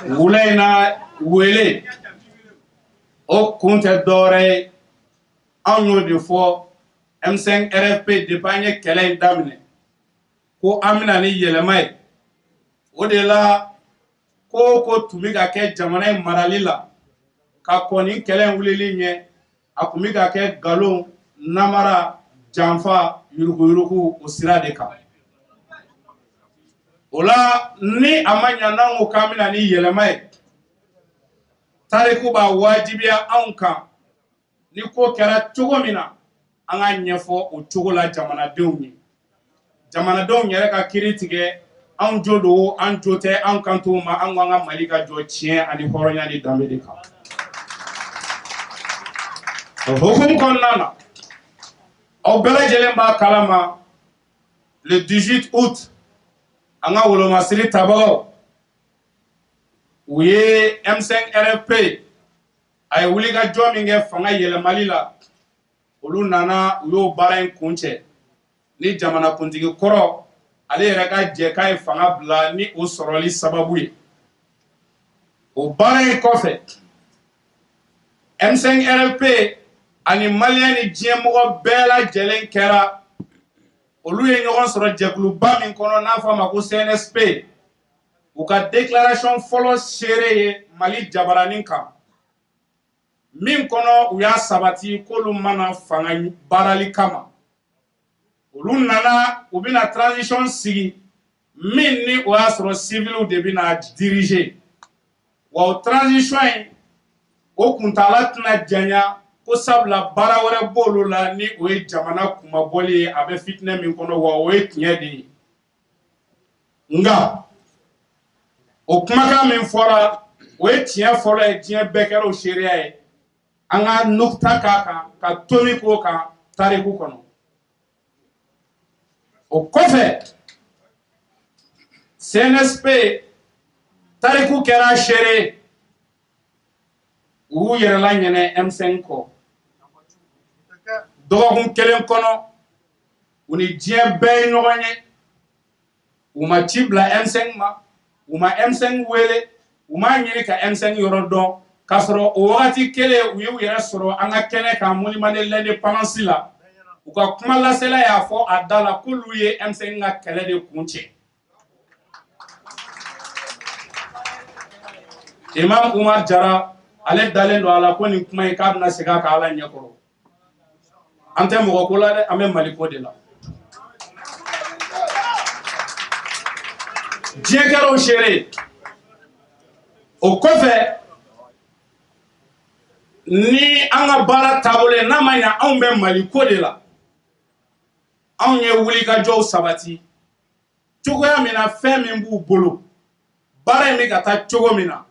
Wula in na wele o kun tɛ dɔwɛrɛ ye, anw y'o de fɔ M5 RFP depuis an ye kɛlɛ in daminɛ ko an bɛna ni yɛlɛma ye. O de la ko o ko tun bɛ ka kɛ jamana in marali la ka kɔn nin kɛlɛ in wulili ɲɛ, a tun bɛ ka kɛ nkalon, namara, janfa, yuruguyurugu o sira de kan. O la ni a ma ɲa n'an ko k'an bɛna ni yɛlɛma ye, tariku b'a wajibiya anw kan ni ko kɛra cogo min na an k'a ɲɛfɔ o cogo la jamanadenw ye. Jamanadenw yɛrɛ ka kiiri tigɛ, anw jo don, an jo tɛ, an kan t'o ma, an ko an ka Mali ka jɔ tiɲɛ ani hɔrɔnya ni danbe de kan. O hukumu kɔnɔna na, aw bɛɛ lajɛlen b'a kalama le 18 août an ka wolomasiri tabagaw u ye M5 RFP a ye wulikajɔ min kɛ fanga yɛlɛmali la, olu nana u y'o baara in kuncɛ ni jamanakuntigi kɔrɔ ale yɛrɛ ka jɛ k'a ye fanga bila ni o sɔrɔli sababu ye. O baara in kɔfɛ, M5 RFP ani maliyɛn ni diɲɛmɔgɔ bɛɛ lajɛlen kɛra olu ye ɲɔgɔn sɔrɔ jɛkuluba min kɔnɔ n'a fɔ a ma ko CNSP, u ka déclaration fɔlɔ seere ye Mali jabaranin kan min kɔnɔ u y'a sabati k'olu mana fanga baarali kama, olu nana u bɛna transition sigi min ni o y'a sɔrɔ civiliw de bɛna diriger, wa o transition in o kuntaala tɛna janya ko sabula baara wɛrɛ b'olu la ni o ye jamana kunmabɔli ye a bɛ fitinɛ min kɔnɔ, wa o ye tiɲɛ de ye. Nka o kumakan min fɔra o ye tiɲɛ fɔlɔ ye, diɲɛ bɛɛ kɛra o seereya ye. An ka nukta k'a kan ka tomi k'o kan tariku kɔnɔ. O kɔfɛ, CNSP tariku kɛra seere, u y'u yɛrɛ laɲinɛ M5 kɔ dɔgɔkun kelen kɔnɔ, u ni diɲɛ bɛɛ ye ɲɔgɔn ye. U ma ci bila M5 ma, u ma M5 wele, u m'a ɲini ka M5 yɔrɔ dɔn, k'a sɔrɔ o wagati kelen u y'u yɛrɛ sɔrɔ an ka kɛnɛ kan monument de l'indépendance la. U ka kuma lasela y'a fɔ a da la k'olu ye M5 ka kɛlɛ de kuncɛ. Imam Umar Jara ale dalen don a la ko nin kuma in k'a bɛna segin a kan Ala ɲɛkɔrɔ. An tɛ mɔgɔ ko la dɛ, an bɛ Mali ko de la. Diɲɛ kɛra o seere. O kɔfɛ, ni an ka baara taabolo ye, n'a ma ɲa anw bɛ Mali ko de la, anw ye wulikajɔw sabati cogoya min na, fɛn min b'u bolo, baara in bɛ ka taa cogo min na,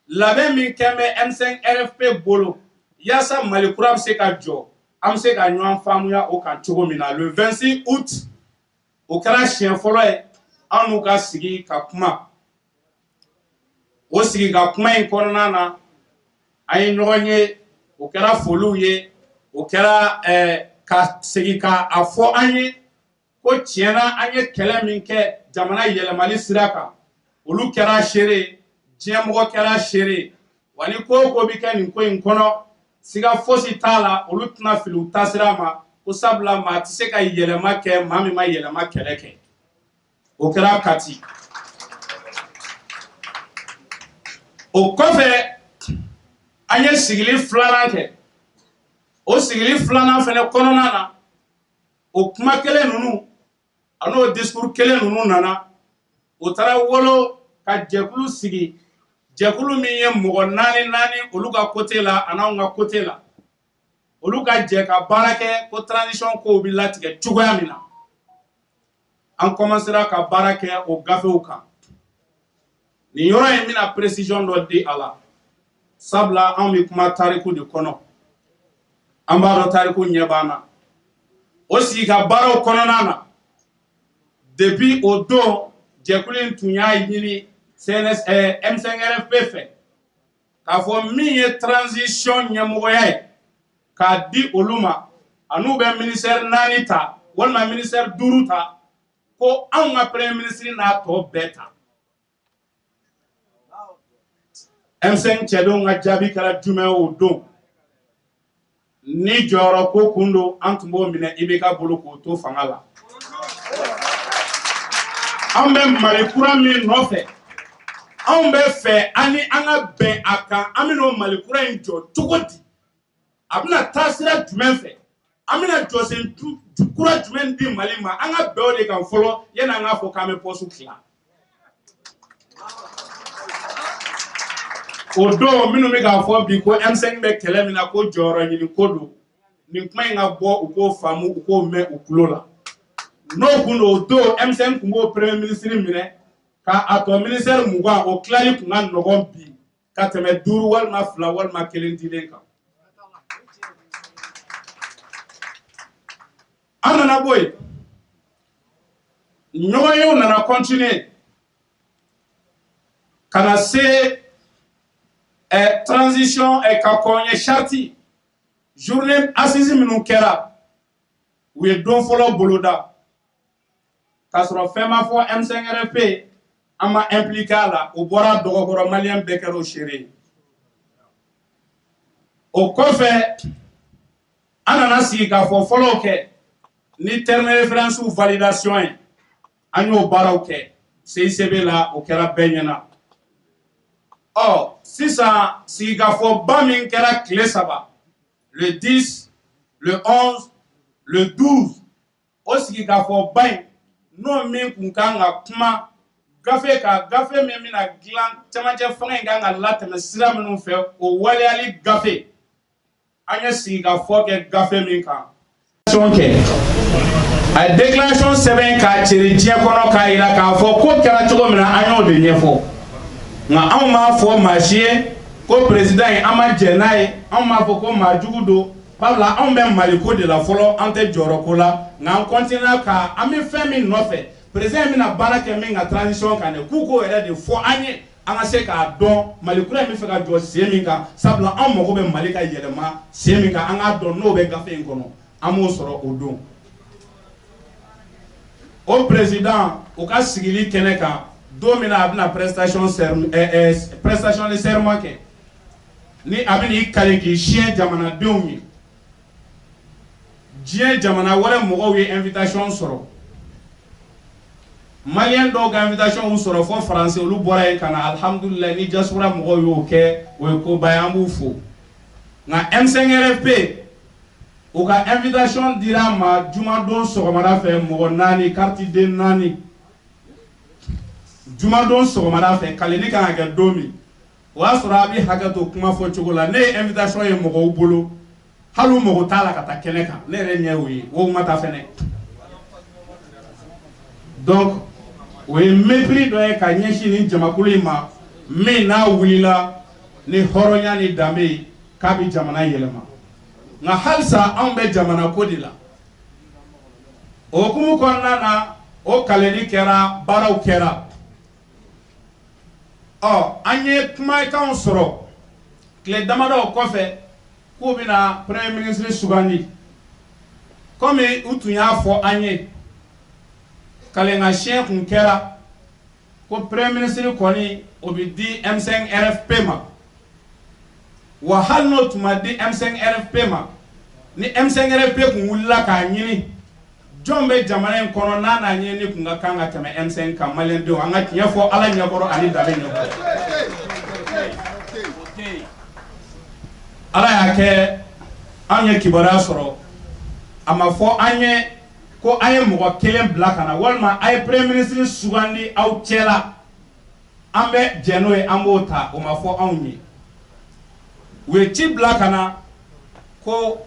labɛn min kɛn bɛ M5 RFP bolo yaasa Mali kura bɛ se ka jɔ, an bɛ se ka ɲɔgɔn faamuya o kan cogo min na. Le 26 août o kɛra siɲɛ fɔlɔ ye an n'u ka sigi ka kuma. O sigi ka kuma in kɔnɔna na, an ye ɲɔgɔn ye, o kɛra foliw ye, o kɛra ka segin ka a fɔ an ye ko tiɲɛna an ye kɛlɛ min kɛ jamana yɛlɛmali sira kan, olu kɛra seere, diɲɛmɔgɔ kɛra seere, wa ni ko o ko bɛ kɛ nin ko in kɔnɔ, siga fosi t'a la olu tɛna fili u taasira ma, ko sabula maa tɛ se ka yɛlɛma kɛ maa min ma yɛlɛma kɛlɛ kɛ. O kɛra Kati. O kɔfɛ, an ye sigili filanan kɛ. O sigili filanan fana kɔnɔna na, o kuma kelen ninnu an'o discours kelen ninnu nana, o taara wolo ka jɛkulu sigi, jɛkulu min ye mɔgɔ naani naani olu ka côté la an'anw ka côté la, olu ka jɛ ka baara kɛ ko transition kow bɛ latigɛ cogoya min na. An commencera ka baara kɛ o gafew kan. Nin yɔrɔ in bɛna précision dɔ di a la, sabula anw bɛ kuma tariku de kɔnɔ, an b'a dɔn tariku ɲɛ b'an na. O sigi ka baaraw kɔnɔna na, depuis o don jɛkulu in tun y'a ɲini CNS M5RFP fɛ k'a fɔ min ye transition ɲɛmɔgɔya ye k'a di olu ma, an'u bɛ ministère 4 ta walima ministère 5 ta, ko anw ka premier ministre n'a tɔ bɛɛ ta. M5 cɛdenw ka jaabi kɛra jumɛn o don? Ni jɔyɔrɔ ko kun don, an tun b'o minɛ IBK bolo k'o to fanga la. An bɛ Mali kura min nɔfɛ, anw bɛ fɛ an ni an ka bɛn a kan, an bɛn'o Mali kura in jɔ cogo di, a bɛna taa sira jumɛn fɛ, an bɛna jɔsen kura jumɛn di Mali ma, an ka bɛn o de kan fɔlɔ yanni an k'a fɔ k'an bɛ pɔsu tila. O don minnu bɛ k'a fɔ bi ko M5 bɛ kɛlɛ min na ko jɔyɔrɔ ɲini ko don, nin kuma in ka bɔ u k'o faamu, u k'o mɛn u tulo la. N'o kun don, o don M5 tun b'o premier ministre minɛ ka a tɔ ministère 20, o tilali tun ka nɔgɔn bi ka tɛmɛ 5 walima 2 walima 1 dilen kan. An nana bɔ yen, ɲɔgɔnyew nana continuer ka na se transition ka kɔn ɲɛ charte journée assise minnu kɛra, u ye don fɔlɔ boloda k'a sɔrɔ fɛn ma fɔ M5RFP, an ma impliqué a la, o bɔra dɔgɔkɔrɔ, maliyɛn bɛɛ kɛra o seere ye. O kɔfɛ an nana sigi k'a fɔ fɔlɔw kɛ ni terme référence validation ye, an y'o baaraw kɛ CICB la, o kɛra bɛɛ ɲɛna. Ɔ sisan sigikafɔba min kɛra tile 3, le 10, le 11, le 12, o sigikafɔba in n'o min kun kan ka kuma gafe kan, gafe min bɛna dilan cɛmancɛ fanga in kan ka latɛmɛ sira minnu fɛ, o waleyali gafe, an ye sigikafɔ kɛ gafe min kan. Kɛ a ye déclaration sɛbɛn k'a ceri diɲɛ kɔnɔ k'a jira k'a fɔ ko kɛra cogo min na, an y'o de ɲɛfɔ. Nka anw m'a fɔ maa si ye ko président in an ma jɛn n'a ye, anw m'a fɔ ko maa jugu don, sabula anw bɛ Maliko de la fɔlɔ, an tɛ jɔyɔrɔ ko la. Nka an continuera ka an bɛ fɛn min nɔfɛ, président in bɛna baara kɛ min ka transition kan dɛ, k'u k'o yɛrɛ de fɔ an ye, an ka se k'a dɔn Mali kura in bɛ fɛ ka jɔ sen min kan, sabula anw mago bɛ Mali ka yɛlɛma sen min kan, an k'a dɔn n'o bɛ gafe in kɔnɔ, an b'o sɔrɔ o don. O président u ka sigili kɛnɛ kan don min na a bɛna prestation de serment kɛ, ni a bɛna i kali k'i siɲɛ jamanadenw ye, diɲɛ jamana wɛrɛ mɔgɔw ye invitation sɔrɔ, maliyɛn dɔw ka invitation y'u sɔrɔ fo faransi, olu bɔra yen ka na, alihamudulilayi ni diaspora mɔgɔw y'o kɛ, o ye koba ye, an b'u fo. Nka M5RFP u ka invitation dira a ma jumadon sɔgɔmada fɛ, mɔgɔ 4, carte den 4, jumadon sɔgɔmada fɛ, kaleli kan ka kɛ don min, o y'a sɔrɔ a bɛ hakɛ to kuma fɔ cogo la, ne ye invitation ye mɔgɔw bolo, hali u mago t'a la ka taa kɛnɛ kan, ne yɛrɛ ɲɛ y'o ye, o ma taa fɛnɛ. Donc o ye mépris dɔ ye ka ɲɛsin nin jamakulu in ma, min n'a wulila ni hɔrɔnya ni danbe ye k'a bɛ jamana yɛlɛma. Nka halisa anw bɛ jamana ko de la. O hukumu kɔnɔna na, o kaleli kɛra, baaraw kɛra. Ɔ an ye kumakanw sɔrɔ tile damadɔ kɔfɛ k'u bɛna premier ministre sugandi, komi u tun y'a fɔ an ye kalenka siɲɛ kun kɛra ko premier ministre kɔni o bɛ di M5RFP ma, wa hali n'o tun ma di M5RFP ma, ni M5RFP kun wulila k'a ɲini, jɔn bɛ jamana in kɔnɔ n'a n'a ɲinini kun ka kan ka tɛmɛ M5 kan? Maliyɛndenw, an ka tiɲɛ fɔ Ala ɲɛkɔrɔ ani danbe ɲɛkɔrɔ. Ala y'a kɛ anw ye kibaruya sɔrɔ, a ma fɔ an ye ko an ye mɔgɔ kelen bila ka na walima a ye premier ministre sugandi aw cɛla, an bɛ jɛn n'o ye, an b'o ta, o ma fɔ anw ye. U ye ci bila ka na ko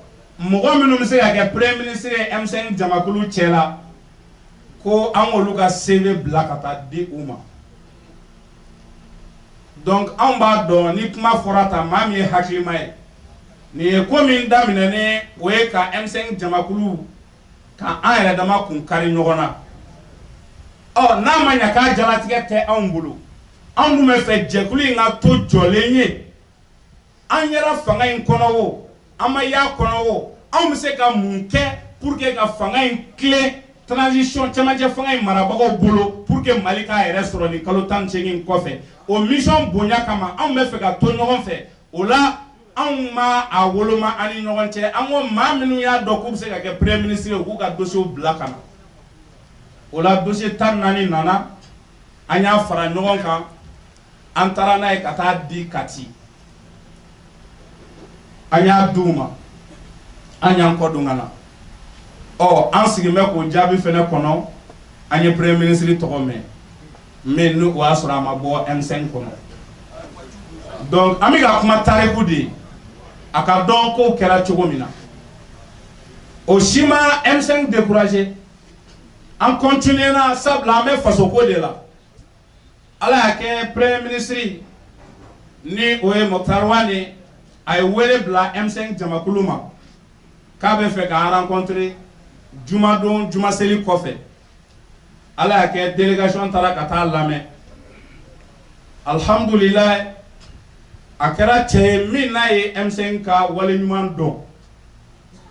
mɔgɔ minnu bɛ se ka kɛ premier ministre ye M5 jamakulu cɛla, ko an k'olu ka CV bila ka taa di u ma. Donc anw b'a dɔn ni kuma fɔra tan, maa min ye hakilima ye, nin ye ko min daminɛ ni o ye ka M5 jamakulu ka an yɛrɛ dama kun kari ɲɔgɔn na. Ɔ n'a ma ɲɛ k'a jalatigɛ tɛ anw bolo, anw dun bɛ fɛ jɛkulu in ka to jɔlen ye, an yɛrɛ fanga in kɔnɔ o, an ma y'a kɔnɔ o, anw bɛ se ka mun kɛ pour que ka fanga in tilen transition cɛmancɛ fanga in marabagaw bolo pour que Mali k'a yɛrɛ sɔrɔ nin kalo 18 kɔfɛ. O mission bonya kama, anw bɛ fɛ ka to ɲɔgɔn fɛ. O la, anw ma a woloma an ni ɲɔgɔn cɛ. An ko maa minnu y'a dɔn k'u bɛ se ka kɛ premier ministre ye, u k'u ka dossier bila ka na. O la, dossier 14 nana, an y'a fara ɲɔgɔn kan, an taara n'a ye ka taa di Kati. An y'a d'u ma, an y'an kɔ don ka na. Ɔ, an sigin bɛ k'o jaabi fɛnɛ kɔnɔ. An ye premier ministre tɔgɔ mɛn min, ni o y'a sɔrɔ a ma bɔ M5 kɔnɔ. Donc an bɛ ka kuma tariku de ye, a ka dɔn kow kɛra cogo min na. O si ma M5 découragé. An continuer na, sabula an bɛ fasoko de la. Ala y'a kɛ, premier ministre, ni o ye Moctar Ouane, a ye wele bila M5 jamakulu ma k'a bɛ fɛ k'an rencontrer jumadon, jumaseli kɔfɛ. Ala y'a kɛ, délégation taara ka taa lamɛn. Alhamdulilayi, a kɛra cɛ ye min n'a ye M5 ka waleɲuman dɔn.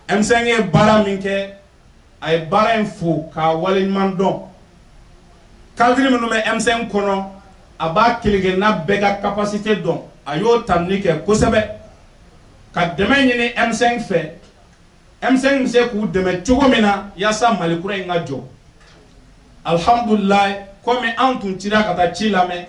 M5 ye baara min kɛ, a ye baara in fo k'a waleɲuman dɔn. Cadre minnu bɛ M5 kɔnɔ, a b'a kelenkelenna bɛɛ ka capacité dɔn. A y'o tanuni kɛ kosɛbɛ, ka dɛmɛ ɲini M5 fɛ, M5 bɛ se k'u dɛmɛ cogo min na yaasa Mali kura in ka jɔ. Alhamdulilayi, komi anw tun cira ka taa ci lamɛn,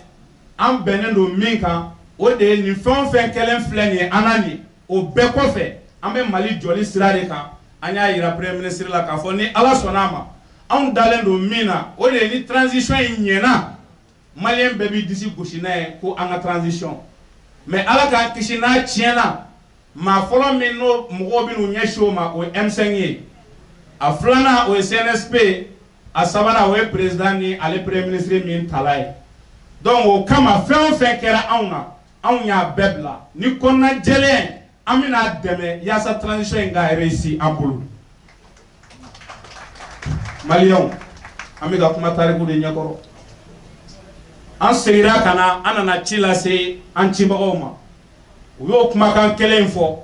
an bɛnnen don min kan, o de ye nin fɛn o fɛn kɛlen filɛ nin ye an na nin. O bɛɛ kɔfɛ, an bɛ Mali jɔli sira de kan. An y'a yira premier ministre la k'a fɔ ni Ala sɔnna a ma, anw dalen don min na, o de ye ni transition in ɲɛna, malien bɛɛ b'i disi gosi n'a ye ko an ka transition. Mais Ala k'an kisi, n'a tiɲɛna, maa fɔlɔ min n'o mɔgɔw bɛ n'u ɲɛsin o ma, o ye M5 ye. A filanan, o ye CNSP. A sabanan, o ye président ni ale premier ministre min tala ye. Donc o kama, fɛn o fɛn kɛra anw na, anw y'a bɛɛ bila ni kɔnɔna jɛlenya. An bɛna dɛmɛ yaasa transition in ka réussir an bolo. Maliyɛnw, an bɛ ka kuma tariku de ɲɛkɔrɔ. An seginna ka na, an nana ci lase an cibagaw ma. U y'o kumakan kelen in fɔ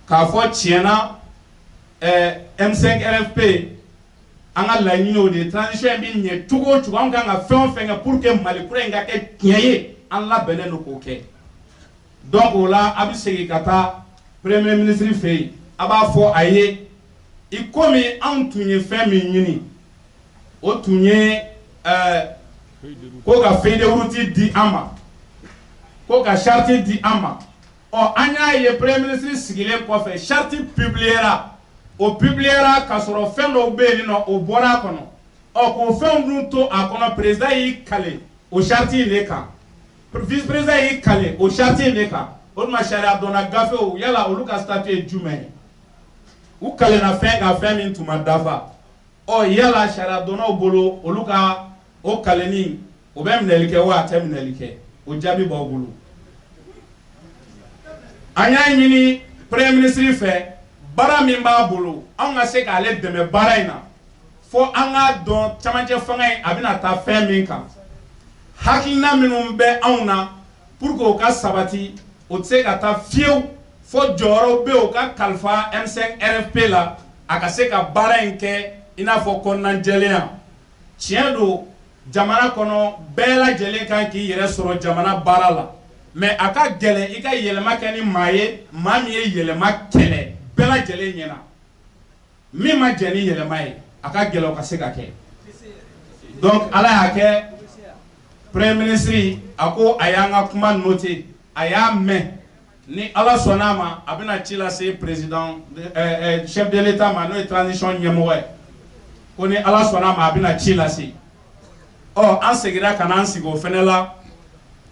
k'a fɔ tiɲɛna, M5 RFP, an ka laɲini o de ye. Transition in bɛ ɲɛ cogo o cogo, an kan ka fɛn o fɛn kɛ pour que Mali kura in ka kɛ tiɲɛ ye, an labɛnnen don k'o kɛ. Donc o la, a bɛ segin ka taa premier ministre fɛ yen, a b'a fɔ a ye i komi anw tun ye fɛn min ɲini, o tun ye ko ka feuille de route di an ma, ko ka charte di an ma. Ɔ, an y'a ye, premier ministre sigilen kɔfɛ, charte publiera. O publiera k'a sɔrɔ fɛn dɔw bɛ yen nɔ, o bɔra a kɔnɔ. Ɔ, k'o fɛnw dun to a kɔnɔ, président y'i kale o charte in de kan, vice président y'i kale o charte in de kan. O tuma, sariya dɔnna gafew, yala olu ka statut ye jumɛn ye? U kalenna fɛn kan, fɛn min tun ma dafa. Ɔ, yala sariya dɔnnaw bolo, olu ka o kalenni, o bɛ minɛli kɛ wa a tɛ minɛli kɛ? O jaabi b'aw bolo. An y'a ɲini premier ministre fɛ, baara min b'a bolo, anw ka se k'ale dɛmɛ baara in na, fo an k'a dɔn camancɛ fanga in a bɛna taa fɛn min kan, hakilina minnu bɛ anw na pour que o ka sabati. O tɛ se ka taa fiyewu fo jɔyɔrɔw bɛ yen, o ka kalifa M5 RFP la, a ka se ka baara in kɛ i n'a fɔ kɔnɔnajɛlenya. Tiɲɛ don, jamana kɔnɔ, bɛɛ lajɛlen kan k'i yɛrɛ sɔrɔ jamana baara la, mais a ka gɛlɛn i ka yɛlɛma kɛ ni maa ye, maa min ye yɛlɛma kɛlɛ bɛɛ lajɛlen ɲɛna, min ma jɛn ni yɛlɛma ye. A ka gɛlɛn o ka se ka kɛ. Donc Ala y'a kɛ, premier ministre a ko a y'an ka kuma noté, a y'a mɛn. Ni Ala sɔnna a ma, a bɛna ci lase président, chef de l'État ma, n'o ye transition ɲɛmɔgɔ ye, ko ni Ala sɔnna a ma, a bɛna ci lase. Ɔ, an seginna ka na an sigi o fɛnɛ la.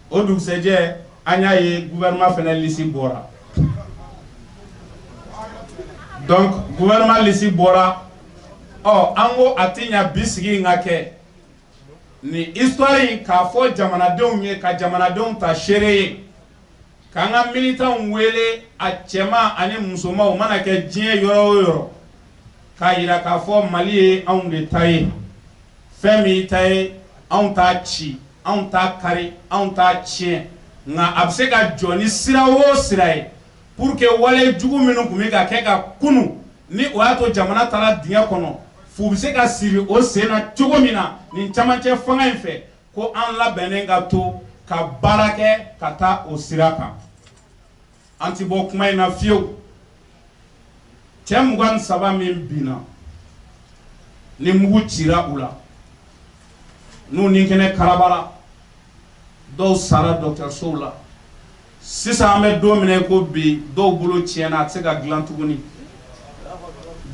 O dugusɛjɛ, an y'a ye gouvernement fɛnɛ liste bɔra. Donc gouvernement liste bɔra. Ɔ, an ko a ti ɲa bi sigi in ka kɛ nin histoire in k'a fɔ jamanadenw ye, ka jamanadenw ta seere ye, k'an ka militants wele, a cɛman ani musoman, o mana kɛ diɲɛ yɔrɔ o yɔrɔ, k'a yira k'a fɔ Mali ye anw de ta ye. Fɛn min ta ye, anw t'a ci, anw t'a kari, anw t'a tiɲɛ, nka a bɛ se ka jɔ ni sira o sira ye pour que wale jugu minnu tun bɛ ka kɛ ka kunu, ni o y'a to jamana taara dingɛ kɔnɔ. Fu bɛ se ka siri o sen na cogo min na nin camancɛ fanga in fɛ, ko an labɛnnen ka to ka baara kɛ ka taa o sira kan. An ti bɔ kuma in na fiyewu. Cɛ 23 min binna ni mugu cira u la, n'u ni kɛnɛ karabara, dɔw sara dɔgɔtɔrɔsow la. Sisan an bɛ don min na i ko bi, dɔw bolo tiɲɛna, a tɛ se ka dilan tuguni,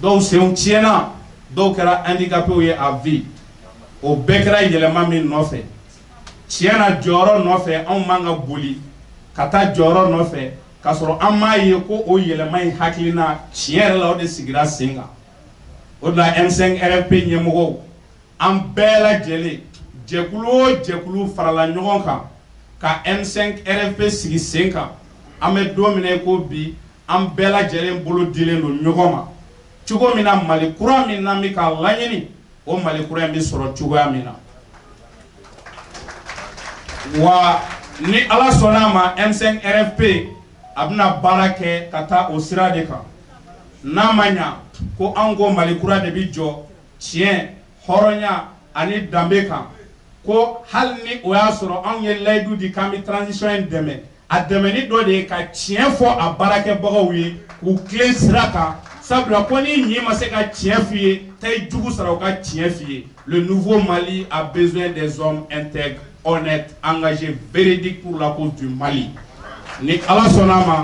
dɔw senw tiɲɛna, dɔw kɛra handicapéw ye à vie. O bɛɛ kɛra yɛlɛma min nɔfɛ, tiɲɛ na, jɔyɔrɔ nɔfɛ. Anw man ka boli ka taa jɔyɔrɔ nɔfɛ k'a sɔrɔ an m'a ye ko o yɛlɛma in hakilina tiɲɛ yɛrɛ la, o de sigira sen kan. O de la, M5 RFP ɲɛmɔgɔw, an bɛɛ lajɛlen, jɛkulu o jɛkulu farala ɲɔgɔn kan ka M5 RFP sigi sen kan. An bɛ don min na i ko bi, an bɛɛ lajɛlen bolo dilen don ɲɔgɔn ma cogo min na, Mali kura min n'an bɛ k'a laɲini, o Mali kura in bɛ sɔrɔ cogoya min na. Wa ni Ala sɔnna a ma, M5 RFP a bɛna baara kɛ ka taa o sira de kan. N'a ma ɲa ko anw ko Mali kura de bɛ jɔ tiɲɛ, hɔrɔnya ani danbe kan, ko hali ni o y'a sɔrɔ anw ye layidu di k'an bɛ transition in dɛmɛ, a dɛmɛni dɔ de ye ka tiɲɛ fɔ a baarakɛbagaw ye k'u tilen sira kan. Sabula ko ni ɲi ma se ka tiɲɛ f'i ye, taa i jugu sara o ka tiɲɛ f'i ye. Le nouveau Mali a besoin des hommes intègres, honnêtes, engagés, véridiques pour la cause du Mali. Ni Ala sɔnna a ma,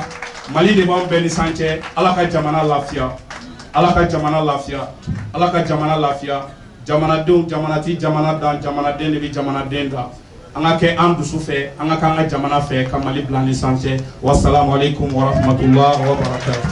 Mali de b'anw bɛɛ ni san cɛ. Ala ka jamana lafiya, Ala ka jamana lafiya, Ala ka jamana lafiya. Jamanadenw, jamana ti jamana dan, jamanaden de bɛ jamanaden dan. An ka kɛ an dusu fɛ, an ka kɛ an ka jamana fɛ, ka Mali bila ni san cɛ. Wasalamu aleykum warahmatulah wabarakatuh.